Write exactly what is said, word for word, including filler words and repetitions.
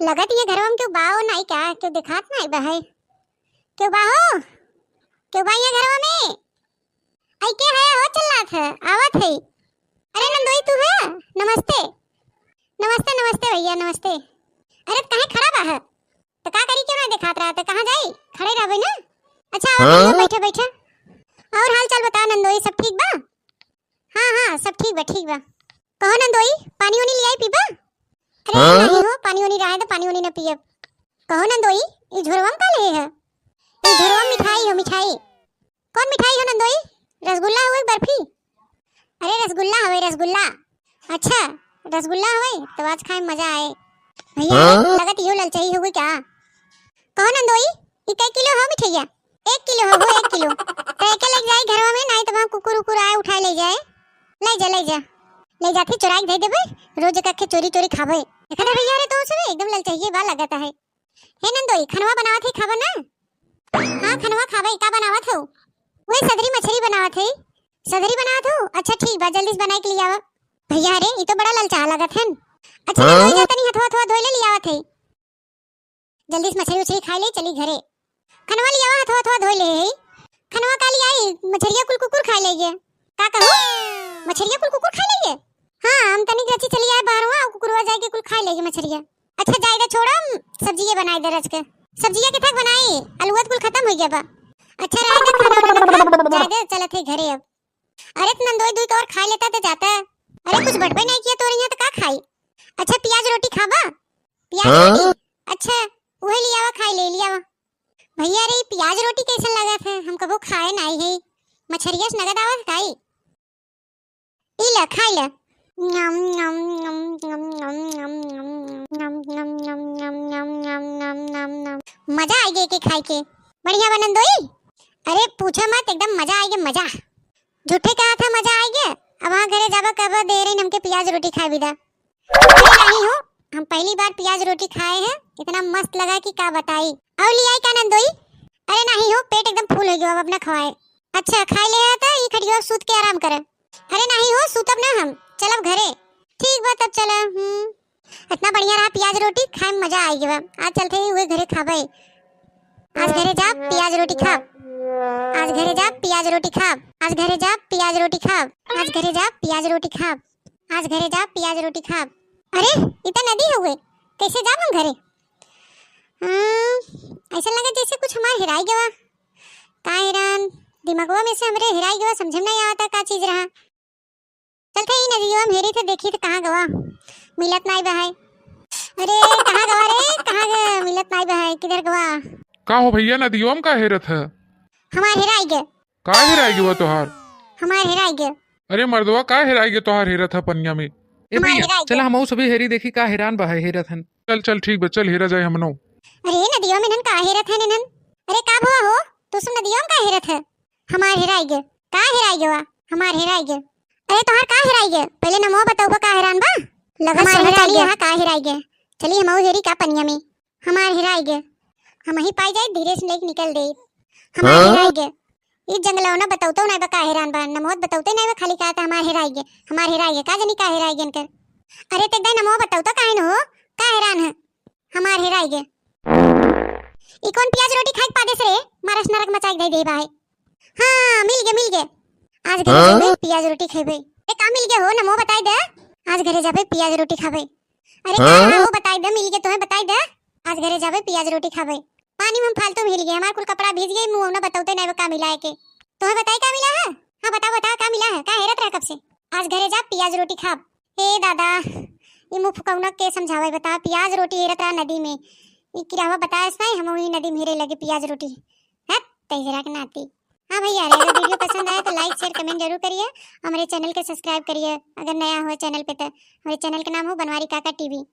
लगत ये घरवा में केहू बा हो नाई का, केहू देखात नाई बा है। केहू बा हो? केहू बा ये घरवा में? आई के है हो चिल्लात है, आवत है। अरे नंदोई तू है? नमस्ते। नमस्ते, नमस्ते भैया, नमस्ते। अरे त काहे खड़ा बा है? त का करी, केहू ना देखात रहा, त कहाँ जाई? खड़े रहबे ना। अच्छा, आवा हाँ? भैया, बैठा, बैठा। और हाल चाल बता नंदोई, सब ठीक बा? हाँ, हाँ, सब ठीक बा, ठीक बा। कहो नंदोई, पानी उनी लियाई पीबा? अरे हाँ? नहीं हो, पानी उनी रहे तो पानी उनी न पियब। कहो नंदोई, ई झोरवा में का ले है? ई झोरवा में मिठाई हो, मिठाई। कौन मिठाई हो नंदोई? रसगुल्ला हो एक बर्फी? अरे रसगुल्ला हवे, रसगुल्ला। अच्छा, रसगुल्ला हवे, तो आज खाए में मजा आए। भैया, हाँ? लगत इहो ललचाई हो गई का? कहो नंदोई, ई कै किलो हो मिठैया? एक किलो हो, एक किलो। तो एके लेके जाई घरवा में, नाई तो वहाँ कुकुर उकुर आए उठाए ले जाए। ले जा, ले जा। ले जाके चुराई के दे देबे, रोज एक आखे चोरी चोरी खाबे। देखा ना भैया रे, तो सब एकदम ललचाइए बा लगत है। हे नंदोई, खनवा बनावत है, खाबा ना? हाँ, खनवा खाबे, का बनावत हो? वही सदरी मछरी बनावत है। सदरी बनावत हो? अच्छा ठीक बा, जल्दी से बनाई के ले आवा। भैया रे, ई तो बड़ा ललचा लगत है। अच्छा हाँ? नंदोई, जा तनी हथवा हथवा धोई ले, ले आवत है। जल्दी से मछरी उछरी खाई ले, चली घरे। खनवा ले आवा, हथवा हथवा धोई ले है। खनवा का ले आई, मछरिया कुल कुकुर खाए ले गए। का कहू? मछरिया कुल कुकुर खाए ले गए? हाँ, हम तनिक रची चली आए बाहरवा, कुकुरवा जाए के कुल खाए ले गए मछरिया। अच्छा, जाए दे, छोड़ा, हम सब्जिये बनाए दे रच के। सब्जिया के थक बनाई, अलुआ त कुल खत्म हो गया बा। अच्छा, रहे दे, खाना वाना ना खा, जाए दे, चलत है घरे अब। अरे, त नंदोई दुई कवर खाए लेता त जाता। अरे, कुछ बटबे नहीं किया तोरे यहाँ, त का खाई? अच्छा, प्याज रोटी खाबा? प्याज हाँ? रोटी? अच्छा, उहे लियावा, खाए ले, लियावा। भैया रे, प्याज रोटी कैसन लगत है? हम कबो खाए नहीं है। मछरिया से नगद आवत है काई? ई ले, खाई ले। मजा आइगे के खाए के। बढ़िया बनन दोई। अरे पूछा मत, एकदम मजा आइगे, मजा। झूठे कहा था मजा आइगे। अब वहाँ घरे जाबा कब दे रही हमके प्याज रोटी खाए बिदा। अरे नहीं हो, हम पहली बार प्याज रोटी खाए हैं, इतना मस्त लगा कि का बताई। और ले आई का नंदोई? अरे नहीं हो, पेट एकदम फुल हो गयो, अब अपना खवाए। अच्छा, खाई ले है तो ई खटिया सूत के आराम करे। अरे नहीं हो, सूतब ना हम, चलब घरे। ठीक बा तब चला। हम्म, इतना बढ़िया रहा प्याज रोटी, खाए में मजा आइगे बा। आज चलते ही हुए घरे खाबे। आज घरे जा प्याज रोटी खाब। आज घरे जा प्याज रोटी खाब। आज घरे जा प्याज रोटी खाब। आज घरे जा प्याज रोटी खाब। आज घरे जा प्याज रोटी खाब। अरे, ई त नदी हउवे, कैसे जाब हम घरे? हम्म, ऐसा लगे जैसे कुछ हमार हेराई गवा। का हेरान? दिमगवा में से हमरे हेराई गवा, समझे में नहीं आवता का चीज रहा। चलते ही नदिया में हेरी थे, देखी थे कहाँ गवा, मिलत नाई बा है। अरे, कहाँ गवा रे, कहाँ गवा, मिलत नाई बा है, किधर गवा? का हो भैया, नदिया में का हेरत है? हमार हेराई गे। का हेराई गे बा तोहार? हमार हेराई गे। अरे मर्दवा, का हेराई गे तोहार हेरत ह पनिया में? ए हमार भैया, हेराई गे। चला हमहू सभी हेरी देखी का हेरान बा है हेरत हन। चल चल ठीक बा, चल हेरा जाए हमनो। अरे नदिया में नन का हेरत है नन? अरे का भवा हो, तू सब नदिया में का हेरत है? हमार हेराई गे। का हेराई गे बा? हमार हेराई गे। अरे तोहार का हेराई गे? पहले नमो बतौबा का हेरान बा? लगत हमार सोना हेराई चांदी गे। यहाँ का हेराई गे? चली हमहू हेरी का पनिया में। हमार हेराई गे। हमही पाई जाई, धीरे से लेके निकल देई। हमार हाँ? हेराई गे। ई जंगलौना बतौतो नाई बा का हेरान बा, नमोद बतौते नाई बा, खाली कहत हमार हेराई गे, हमार हेराई गे, का जानी का हेराई गे इनकर। अरे ते दाई नमो बतौतो काहे न हो, का हेरान है? हमार हेराई गे। ई कौन प्याज रोटी खाए के पादेस रे, मारस नरक मचाए के दे दे भाई। हाँ, मिल गे, मिल गे। आज घरे हाँ? जाबे, पियाज रोटी खेबे। ए, का मिल गे हो, नमो बताई दे। आज घरे जाबे, पियाज रोटी खाबे। अरे, हाँ? का हो, बताई दे, मिल गे तोहे, बताई दे। आज घरे जाबे, पियाज रोटी खाबे। पानी में हम फालतू में हिल गे, हमार कुल कपड़ा भीज गे, मुँह ना बतौते नहीं, का मिला है के। तोहे बताई का मिला है? हाँ, बताओ, बताओ, का मिला है? का हेरत रहा कब से? आज घरे जा, पियाज रोटी खाब। ए दादा, ई मुँह फुकौना के समझावे, बता, पियाज रोटी हेरत रहा नदी में। ई किरावा बताए से नहीं, हम वही नदी में हेरे लगे पियाज रोटी। हट, तैजरा के नाती। हाँ भैया रे, अगर video पसंद आए तो like, share, comment जरूर करिए। हमारे channel के subscribe करिए, अगर नया हो channel पे तो। हमारे channel का नाम हो बनवारी काका टीवी।